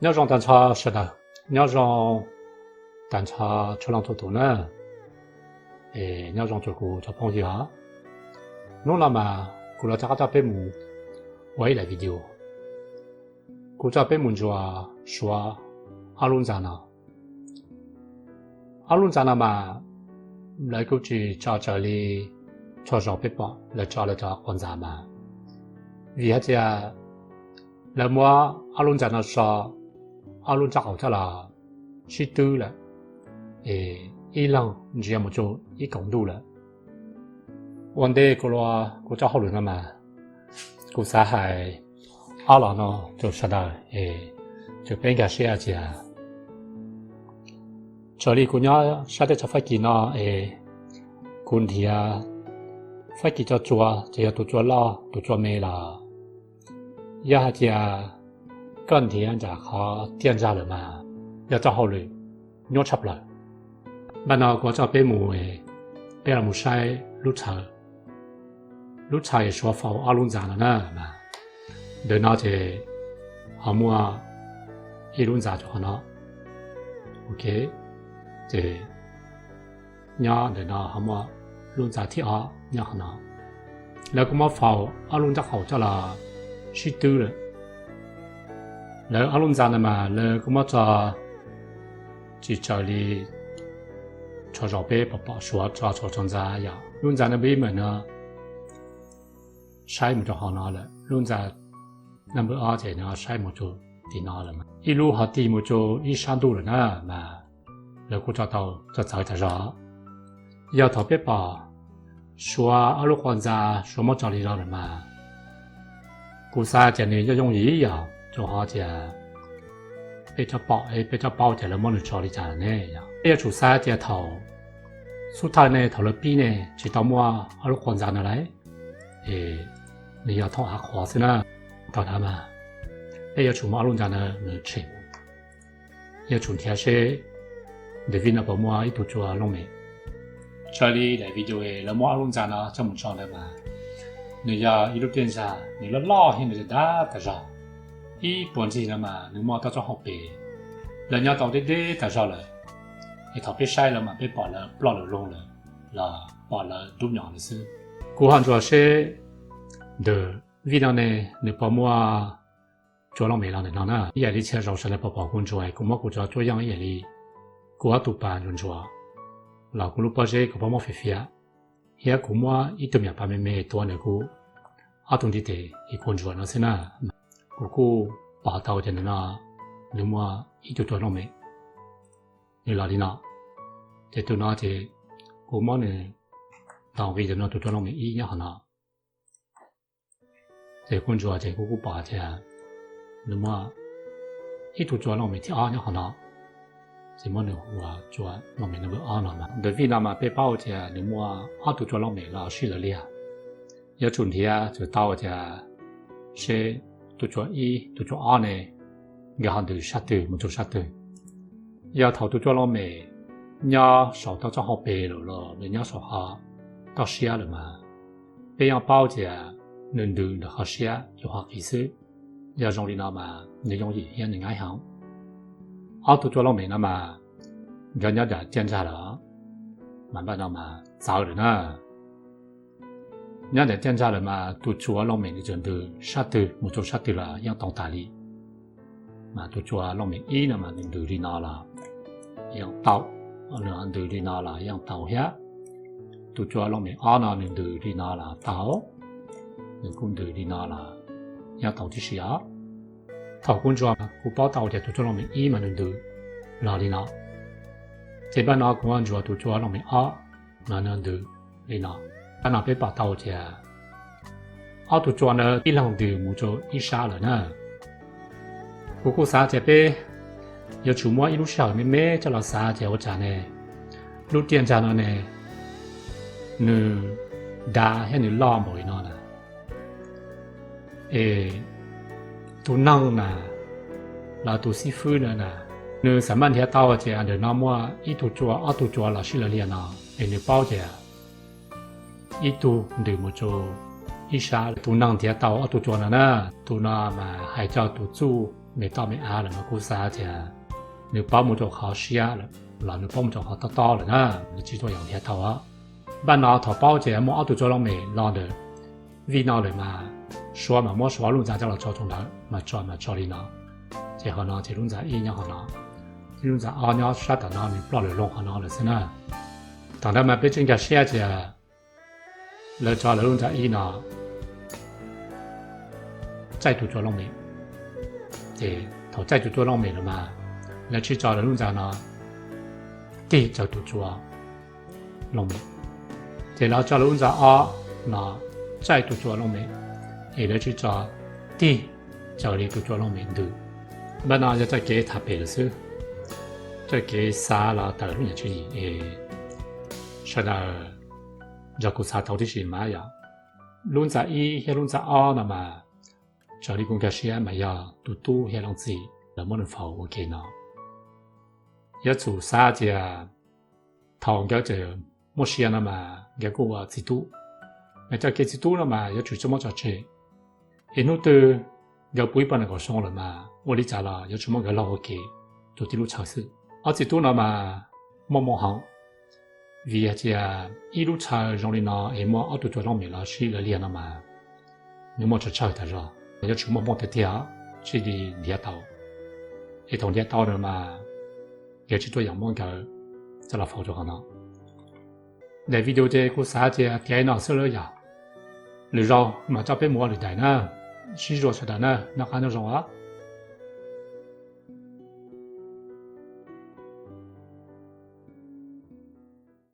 Nyob zoo tag nrho sawv daws, nyob zoo tag nrho txhua leej txhua tus na, es nyob zoo txog kuv cov phooj ywg os. Hnub no mas kuv los rov qab coj peb mus ua ib daim video. Kuv coj peb mus ntsuas suav ob lub ntxa no. Ob lub ntxa no mas lawv kuj tsis tso raws li txhua zaus peb pom lawv tso lawv cov quas ntxa mas, vim hais tias lawv muab ob lub ntxa no so ob lub nrab qaum coj los sib twb lawm, es ib leeg ntsia mus rau ib koom ntuj lawm. Ua ntej kuv los kuv txoj hauj lwm no mas kuv xav hais ob los no rau sawv daws es tsuas peb nkag siab hais tias raws li kuv nyob sab teb chaws Fab Kis no es kuv nrhiav Fab Kis cov tsua, txawm yog tus tsua loj tus tsua me los yog hais tias koj nrhiav nram qhov tiaj ntsag lawm mas yog txoj hauj lwm nyuaj tshaj plaws. Npaj no kuv coj peb mus, peb los mus saib lub tshaw, lub tshaw es suav faus ob lub ntxa no na. Ntawm no ces ho muaj ib lub ntxa rau qhov no. Ok, ces nyob ntawm no ho muaj lub ntxa thib ob nyob qhov no. Lawv kuj muab faus ob lub nrab qaum coj los sib twb lawm. Lawv ob lub ntxa no mas lawv kuj muab tso tsis raws li txhua zaus peb pom pom suav tso txhua txhua ntxa yom. Lub ntxa number ib mas no saib mus rau hauv no lawm, lub ntxa number ob ces no saib mus rau tim no lawm. Ib lub ho tig mus rau ib sab ntuj lawm na, mas lawv kuj tso tau txawv txawv tas zog. Yog thaum peb pom suav ob lub quas ntxa suav muab tso li no lawm mas kuv xav tias nws yooj yooj yim yom, rau qhov tias peb tsob pom peb tsob paub tias lawv muab nws tso li cas lawm ne yom. Peb yuav tsum xav tias thaum xub thawj ne thaum lawv pib ne tsis tau muaj ob lub quas ntxa no lauj, es nws yog thooj av qhuav xwb na. Thaum ntawd mas peb yuav tsum muab ob lub ntxa no nws tshem, yuav tsum nrhiav seb ntawm vij no puas muaj ib tug tsua looj mem. Raws li daim video lawv muab ob lub ntxa no coj mus tso ntawd mas nws yog ib lub tiaj ntsag, nws loj loj thiab nws dav tas zog. Ib puag ncig no mas nws muaj tau tsob hauv pes, lawv nyob tau deb deb tas zog lawm. Es thaum peb saib lawv mas peb pom lawv ploj lawm loog lawm los pom lawv dub nyom lawm xwb. Kuv ho ntsuas seb ntawm vij no ne nws puas muaj tsua looj mem los ntawm no na. Ib yam li txhia zaus sawv daws pom pom kuv ntsuas, kuv muab kuv cov tsua yooj ib yam li kuv ob tug pas ntsuas ntsuas los kuv lub pob zeb kuv puas muab fiav fiav, thiab kuv muab ib tug me nyuam pas me me tuav ntawm kuv ob tug ntiv tes es kuv ntsuas no xwb na. Kuv kuj pom tau tias ntawm no nws muaj ib tug tsua looj mem, nws los li no. Ces tus no ces kuv muab nws ntaus nqi tus no tus tsua looj mem ib nyob qhov no. Ces kuv ntsuas ces kuv kuj pom tias nws muaj ib tug tsua looj mem thib ob nyob qhov no. Ces muab nws hu ua tsua looj mem number ob no mas. Ntawm vij no mas peb paub tias nws muaj ob tug tsua looj mem los sib lawv liag. Yuav tsum nrhiav txawm tau tias seb tus tsua ib tus tsua ob ne nkawd ho ntws sab twg mus rau sab twg. Yog thaum tus tsua looj mem nyob saum tau tsob hauv pes lawm los nws nyob saum qhov toj siab lawm mas peb yeej paub tias nws ntws ntawm qhov siab rau qhov qis xwb. Yog zoo li no mas nws yooj yim thiab nws nyab heev. Ob tug tsua looj mem no mas nkawd nyob nram tiaj ntsag lawm, mas npaj no mas txawv lawm na. Nyob nram tiaj ntsag lawm mas tus tsua looj mem nws txawm ntws sab twg mus rau sab twg los yeej tau tas li. Mas tus tsua looj mem ib no mas nws ntws li no los yeej tau, nws ntws li no los yeej tau thiab. Tus tsua looj mem ob no nws ntws li no los tau, nws kuj ntws li no los yeej tau tib si os. Thaum kuv ntsuas kuv paub tau tias tus tsua looj mem ib mas nws ntws los li no. Ces npaj no kuv ntsuas tus tsua looj mem ob mas nws ntws li no. Npaj no peb pom tau tias ob tug tsua ntawd ib leeg ntws mus rau ib sab lawm na. Kuv kuj xav tias peb yuav tsum muab ib lub sij hawm me me coj los xav tias ua cas ne lub tiaj ntsag no ne nws dav thiab nws loj npaum li no na. Es tus neeg na, los tus xib fwb na na, nws xam maj nrhiav tau tias ntawm no muaj ib tug tsua ob tug tsua los sib lawv liag no, es nws paub tias ib tug ntws mus rau ib sab. Tus neeg nrhiav tau ob tug tsua no na, tus no mas hais txog tus txuj me toj me av lawm mas kuj xav tias nws paub mus rau qhov siab los nws paub mus rau qhov tob tob lawm na, nws tsis tuaj yam nrhiav tau. Npaj no thaum paub ces muaj ob tug tsuas looj mem los ntawm vij no lawm mas Suav mas muab Suav lub ntxa coj los tso rau ntawd mas tso mas tso li no. Ces qhov no ces lub ntxa ib nyob qhov no, lub ntxa ob nyob sab tom no, nws ploj lawm loo qhov no lawm xwb na. Thaum ntawd mas peb tsis nkag siab tias lawv tso lawv lub ntxa ib no txaij tus tsuas looj mem. Ces thaum txaij tus tsuas looj mem lawm mas lawv tsis tso lawv lub ntxa no tig raws tus tsuas looj mem. Ces lawv tso lawv lub ntxa ob no txaij tus tsuas looj mem, es lawv tsis tso tig raws li tus tsuas looj mem ntws. Npaj no yog txoj kev tham pem lawm xwb, txoj kev xav los tawm lub nyam tswv yim es sawv daws nrog kuv xav tau tib si mas yog lub ntxa ib thiab lub ntxa ob no mas raws li kuv nkag siab mas yog tus tub thiab leej txiv lawv muab nws faus ua ke no. Yuav tsum xav tias thaum nkawd tseem muaj sia no mas nkawd kuj ua txiv tub, mas txoj kev txiv tub no mas yuav tsum tsis muab tso tseg. Es hnub twg nkawd puv ib poj niam kaum xyoo lawm mas ua li cas los yuav tsum muab nkawd laug ua ke tus tib lub chaw xwb. Ob txiv tub no mas muaj moo heev, vim hais tias ib lub chaw zoo li no es muaj ob tug tsuas looj mem los sib law liag no mas nws muaj tsawg tsawg tas zog, yuav tsum muaj hmoo tiag tiag thiaj li nrhiav tau. Es thaum nrhiav tau no mas nkawd tsis tuaj yam muab nkawd coj los faus rau qhov no. Daim video ces kuv xav tias tiav no xwb lawm yog, lwm zaus mam coj peb mus ua lwm daim na. Sib zuas sawv daws na, noj qab nyob zoo os.